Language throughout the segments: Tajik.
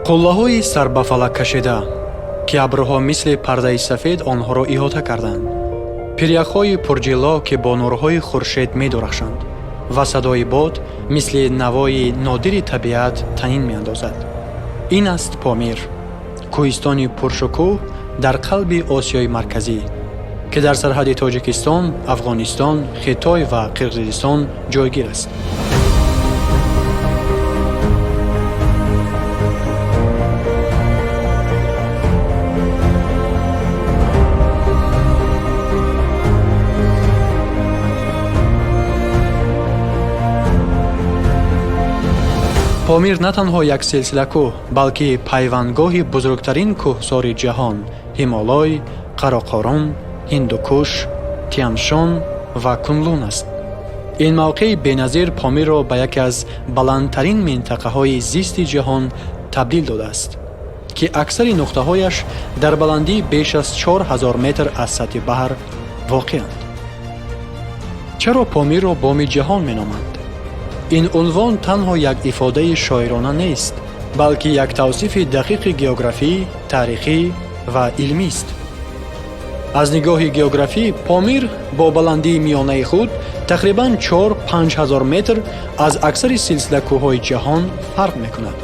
Қуллаҳои сарбафалак кашида, ки абрҳо мисли пардаи сафед онҳоро иҳота карданд. Пиряхҳои пурҷилло, ки бо нурҳои хуршед медурахшанд ва садои бод мисли навои нодири табиат танин меандозад. Ин аст Помир, кӯҳистони пуршукӯҳ дар қалби Осиёи Марказӣ, ки дар сарҳади Тоҷикистон, Афғонистон, Хитой ва Қирғизистон ҷойгир аст. Помир на танҳо як силсила кӯҳ, балки пайвандгоҳи бузургтарин кӯҳсори ҷаҳон Ҳимолой, Қароқорум, Ҳиндукуш, Тяншон ва Кунлун аст. Ин мавқеи беназир Помирро ба яке аз баландтарин минтақаҳои зисти ҷаҳон табдил додааст, ки аксари нуқтаҳояш дар баландии беш аз 4000 метр аз сатҳи баҳр воқеанд. Чаро Помирро боми ҷаҳон меноманд? Ин унвон танҳо як ифодаи шоирона нест, балки як тавсифи дақиқи географӣ, таърихӣ ва илмист. Аз нигоҳи географӣ Помир бо баландии миёнаи худ тақрибан 4-5 ҳазор метр аз аксари силсилакӯҳҳои ҷаҳон фарқ мекунад.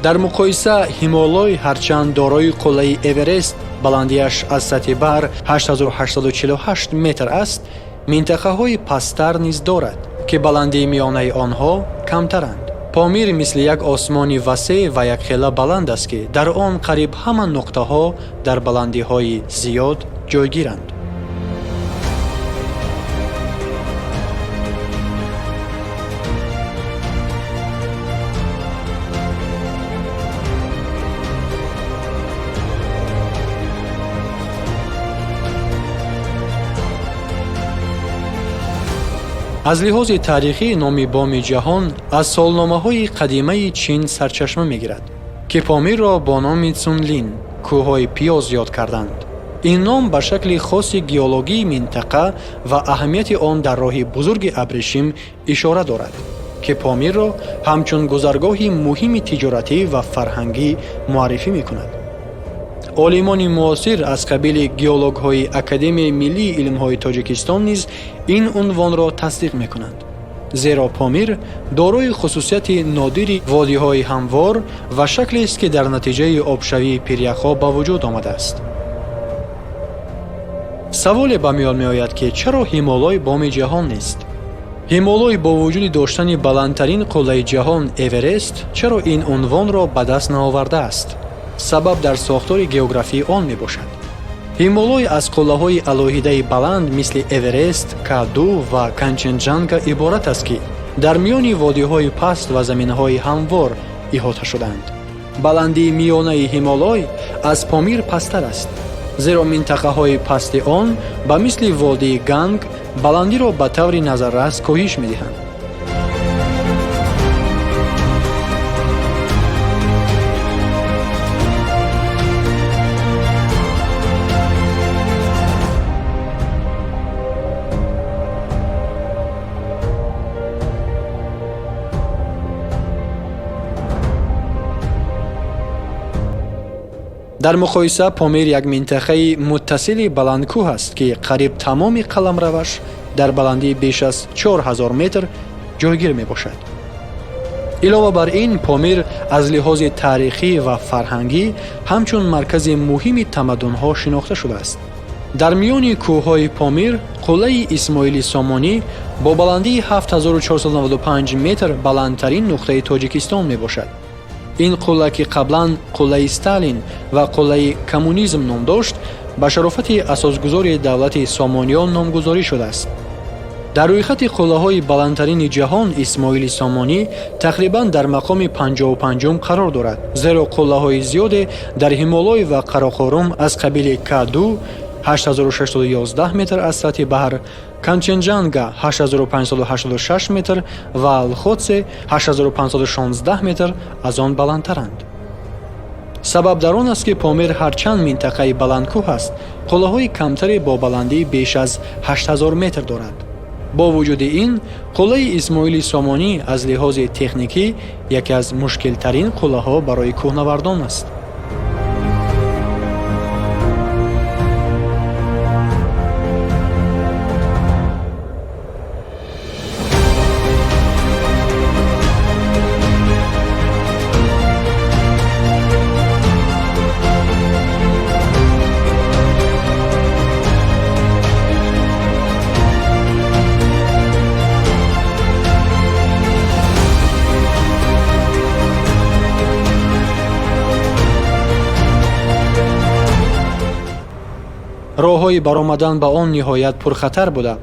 Дар муқоиса Ҳимолой ҳарчанд дорои қуллаи Эверест баландиаш аз сатҳи баҳр 8848 метр аст, минтақаҳои пасттар низ дорад, ки баландии миёнаи онҳо камтаранд. Помир мисли як осмони васеъ ва якхела баланд аст, ки дар он қариб ҳама нуқтаҳо дар баландиҳои зиёд ҷойгиранд. Аз лиҳози таърихӣ номи боми ҷаҳон аз солномаҳои қадимаи Чин сарчашма мегирад, ки Помирро бо номи Цунлин кӯҳҳои пиёз ёд карданд. Ин ном ба шакли хоси геологии минтақа ва аҳамияти он дар роҳи бузурги абрешим ишора дорад, ки Помирро ҳамчун гузаргоҳи муҳими тиҷоратӣ ва фарҳангӣ муаррифӣ мекунад. Олимони муосир аз қабили геологҳои Академияи миллии илмҳои Тоҷикистон низ ин унвонро тасдиқ мекунанд. Зеро Помир дорои хусусияти нодири водиҳои ҳамвор ва шаклест, ки дар натиҷаи обшавии пиряхҳо ба вуҷуд омадааст. Саволе ба миён меояд, ки чаро Ҳимолой боми ҷаҳон нест? Ҳимолой бо вуҷуди доштани баландтарин қуллаи ҷаҳон Эверест чаро ин унвонро ба даст наовардааст? Сабаб дар сохтори географии он мебошад. Ҳимолой аз қуллаҳои алоҳидаи баланд мисли Эверест, К2 ва Канченҷанга иборат аст, ки дар миёни водиҳои паст ва заминҳои ҳамвор иҳота шудаанд. Баландии миёнаи Ҳимолой аз Помир пасттар аст, зеро минтақаҳои пасти он ба мисли водии Ганг баландиро ба таври назаррас коҳиш медиҳанд. Дар муқоиса Помир як минтақаи муттасили баландкӯҳ аст, ки қариб тамоми қаламраваш дар баландии беш аз 4000 метр ҷойгир мебошад. Илова бар ин, Помир аз лиҳози таърихӣ ва фарҳангӣ ҳамчун маркази муҳими тамаддунҳо шинохта шудааст. Дар миёни кӯҳҳои Помир қуллаи Исмоили Сомонӣ бо баландии 7495 метр баландтарин нуқтаи Тоҷикистон мебошад. Ин қулла, ки қаблан қуллаи Сталин ва қуллаи коммунизм ном дошт, ба шарофати асосгузори давлати Сомониён номгузорӣ шудааст. Дар рӯйхати қуллаҳои баландтарини ҷаҳон Исмоили Сомонӣ тақрибан дар мақоми 55-ум қарор дорад, зеро қуллаҳои зиёде дар Ҳимолой ва Қароқорум аз қабили К2 8611 метр аз сатҳи баҳр, Канченҷанга 8586 метр ва Лхотсе 8516 метр аз он баландтаранд. Сабаб дар он аст, ки Помир ҳарчанд минтақаи баландкӯҳ аст, қуллаҳои камтаре бо баландии беш аз 8000 метр дорад. Бо вуҷуди ин, қуллаи Исмоили Сомонӣ аз лиҳози техникӣ яке аз мушкилтарин қуллаҳо барои кӯҳнавардон аст. Роҳҳои баромадан ба он ниҳоят пурхатар буда,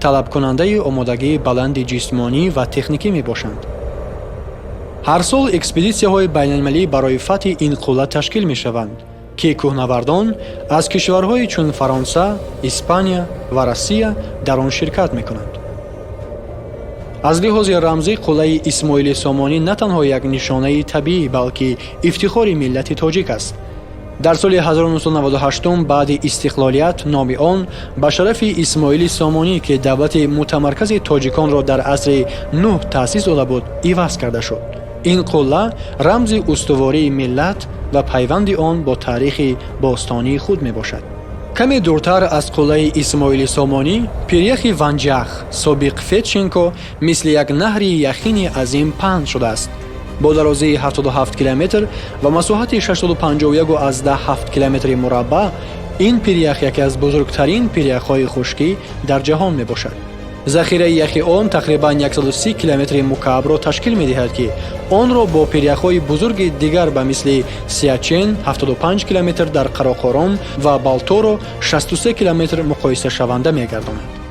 талабкунандаи омодагии баланди ҷисмонӣ ва техникӣ мебошанд. Ҳар сол экспедитсияҳои байналмилалӣ барои фатҳи ин қулла ташкил мешаванд, ки кӯҳнавардон аз кишварҳои чун Фаронса, Испания ва Россия дар он ширкат мекунанд. Аз лиҳози рамзӣ қуллаи Исмоили Сомонӣ на танҳо як нишонаи табиӣ, балки ифтихори миллати тоҷик аст. Дар соли 1998 баъди истиқлолият номи он ба шарафи Исмоили Сомонӣ, ки давлати мутамаркази тоҷиконро дар асри 9 таъсис дода буд, иваз карда шуд. Ин қулла рамзи устувории миллат ва пайванди он бо таърихи бостонии худ мебошад. Каме дуртар аз қуллаи Исмоили Сомонӣ пиряхи Ванҷах, собиқ Федченко, мисли як наҳри яхини азим паҳн шудааст. Бо дарозии 77 километр ва масоҳати 651,7 километри мураббаъ ин пирях яке аз бузургтарин пиряхҳои хушкӣ дар ҷаҳон мебошад. Захираи яхи он тақрибан 130 километри мукаабро ташкил медиҳад, ки онро бо пиряхҳои бузурги дигар ба мисли Сиячен 75 километр дар Қароқором ва Балторо 63 километр муқоисашаванда мегардонад.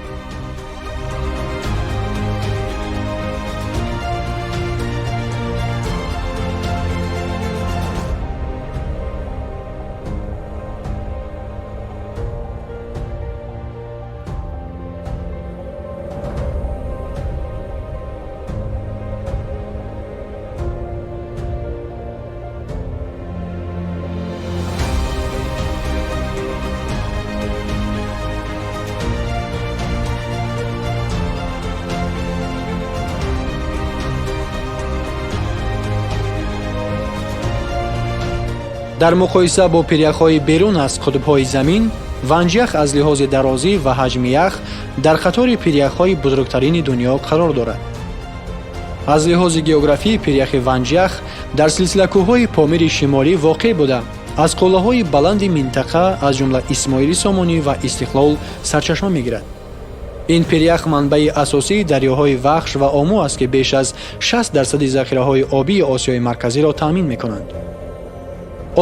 Дар муқоиса бо пиряхҳои берун аз қутбҳои замин, Ванҷях аз лиҳози дарозӣ ва ҳаҷми ях дар қатори пиряхҳои бузургтарини дунё қарор дорад. Аз лиҳози географӣ пиряхи Ванҷях дар силсилакӯҳҳои Помири Шимолӣ воқеъ буда, аз қуллаҳои баланди минтақа, аз ҷумла Исмоили Сомонӣ ва Истиқлол сарчашма мегирад. Ин пирях манбаи асосии дарёҳои Вахш ва Омӯ аст, ки беш аз 60% захираҳои обии Осиёи Марказиро таъмин мекунанд.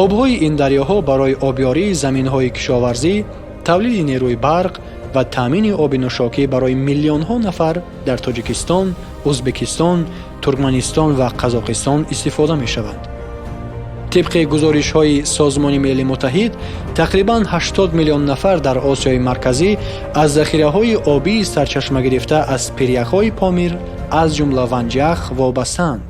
Обҳои ин дарёҳо барои обёрии заминҳои кишоварзӣ, тавлиди нерӯи барқ ва таъмини оби нӯшокӣ барои миллионҳо нафар дар Тоҷикистон, Ӯзбекистон, Туркманистон ва Қазоқистон истифода мешаванд. Тибқи гузоришҳои Созмони Милали Муттаҳид, тақрибан 80 миллион нафар дар Осиёи Марказӣ аз захираҳои обии сарчашма гирифта аз пиряхҳои Помир, аз ҷумла Ванҷах, вобастаанд.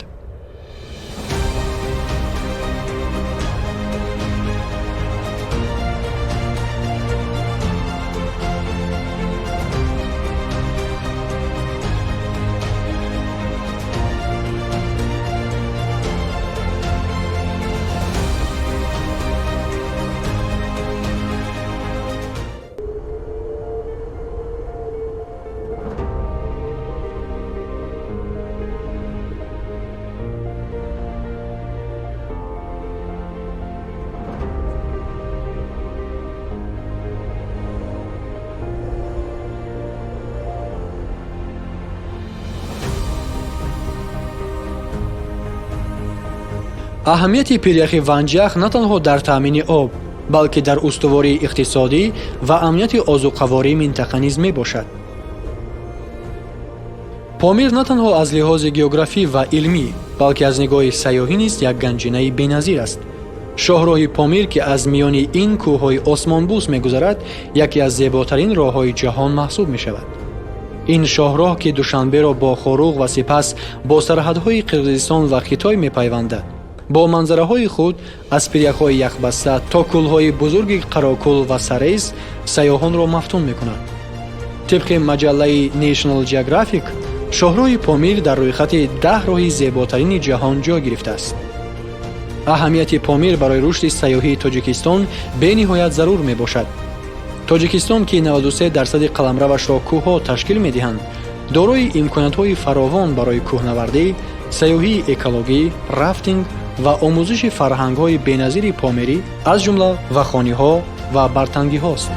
Аҳамияти пиряхи Ванҷах на танҳо дар таъмини об, балки дар устувории иқтисодӣ ва амнияти озуқавории минтақа низ мебошад. Помир на танҳо аз лиҳози географӣ ва илмӣ, балки аз нигоҳи сайёҳӣ низ як ганҷинаи беназир аст. Шоҳроҳи Помир, ки аз миёни ин кӯҳҳои осмонбӯс мегузарад, яке аз зеботарин роҳҳои ҷаҳон маҳсуб мешавад. Ин шоҳроҳ, ки Душанберо бо Хоруғ ва сипас бо сарҳадҳои Қирғизистон ва Хитой мепайвандад, бо манзараҳои худ аз пиряхҳои яхбаста то кӯлҳои бузурги Қарокӯл ва Сарез сайёҳонро мафтун мекунад. Тибқи маҷаллаи National Geographic, шоҳроҳи Помир дар рӯйхати 10 роҳи зеботарини ҷаҳон ҷой гирифтааст. Аҳамияти Помир барои рушди сайёҳии Тоҷикистон бениҳоят зарур мебошад. Тоҷикистон, ки 93% қаламравашро кӯҳҳо ташкил медиҳанд, дорои имкониятҳои фаровон барои кӯҳнавардӣ, сайёҳии экологӣ, рафтинг ва омӯзиши фарҳангҳои беназири помирӣ, аз ҷумла вахониҳо ва бартангиҳост.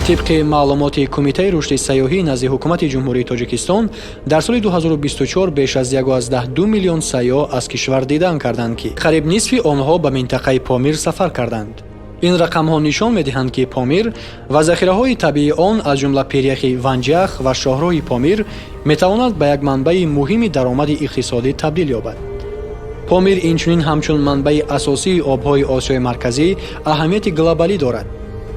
Тибқи маълумоти Кумитаи рушди сайёҳӣ назди Ҳукумати Ҷумҳурии Тоҷикистон, дар соли 2024 беш аз 1,2 миллион сайёҳ аз кишвар дидан карданд, ки қариб нисфи онҳо ба минтақаи Помир сафар карданд. Ин рақамҳо нишон медиҳанд, ки Помир ва захираҳои табиии он, аз ҷумла пиряхи Ванҷах ва шоҳроҳи Помир, метавонад ба як манбаи муҳими даромади иқтисодӣ табдил ёбад. Помир инчунин ҳамчун манбаи асосии обҳои Осиёи Марказӣ аҳамияти глобалӣ дорад.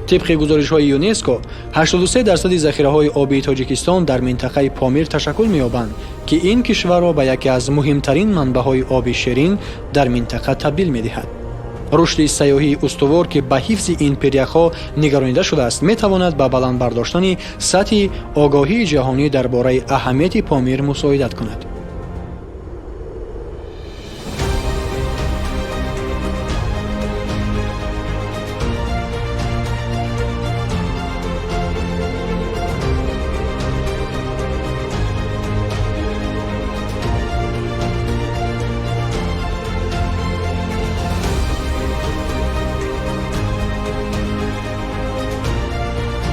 Тибқи гузоришҳои ЮНЕСКО, 83% захираҳои обии Тоҷикистон дар минтақаи Помир ташаккул меёбанд, ки ин кишварро ба яке аз муҳимтарин манбаъҳои оби ширин дар минтақа табдил медиҳад. Рушди сайёҳии устувор, ки ба ҳифзи ин пиряхҳо нигаронида шудааст, метавонад ба баланд бардоштани сатҳи огоҳии ҷаҳонӣ дар бораи аҳамияти Помир мусоидат кунад.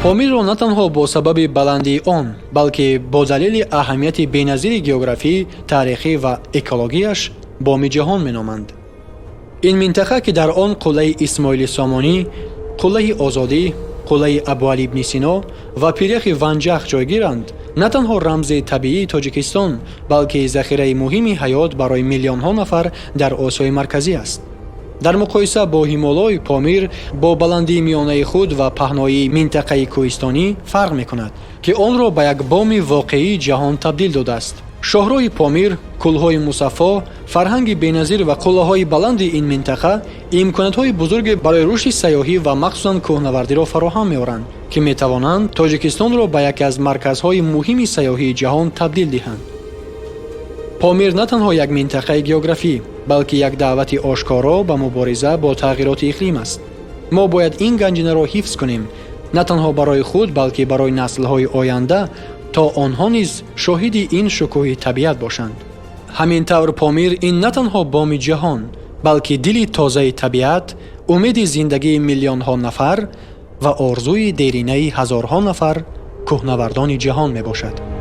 Помирро на танҳо бо сабаби баландии он, балки бо далели аҳамияти беназири географӣ, таърихӣ ва экологияш боми ҷаҳон меноманд. Ин минтақа, ки дар он қуллаи Исмоили Сомонӣ, қуллаи Озодӣ, қуллаи Абуалӣ ибни Сино ва пиряхи Ванҷах ҷойгиранд, на танҳо рамзи табиии Тоҷикистон, балки захираи муҳими ҳаёт барои миллионҳо нафар дар Осиёи Марказӣ аст. Дар муқоиса бо Ҳимолой, Помир бо баландии миёнаи худ ва паҳноии минтақаи кӯҳистонӣ фарқ мекунад, ки онро ба як боми воқеии ҷаҳон табдил додааст. Шоҳроҳи Помир, кӯлҳои мусаффо, фарҳанги беназир ва қуллаҳои баланди ин минтақа имкониятҳои бузурге барои рушди сайёҳӣ ва махсусан кӯҳнавардиро фароҳам меоранд, ки метавонанд Тоҷикистонро ба яке аз марказҳои муҳими сайёҳии ҷаҳон табдил диҳанд. Помир на танҳо як минтақаи географӣ, балки як даъвати ошкоро ба мубориза бо тағйироти иқлим аст. Мо бояд ин ганҷинаро ҳифз кунем, на танҳо барои худ, балки барои наслҳои оянда, то онҳо низ шоҳиди ин шукӯҳи табиат бошанд. Ҳамин тавр Помир ин на танҳо боми ҷаҳон, балки дили тозаи табиат, умеди зиндагии миллионҳо нафар ва орзуи деринаи ҳазорҳо нафар кӯҳнавардони ҷаҳон мебошад.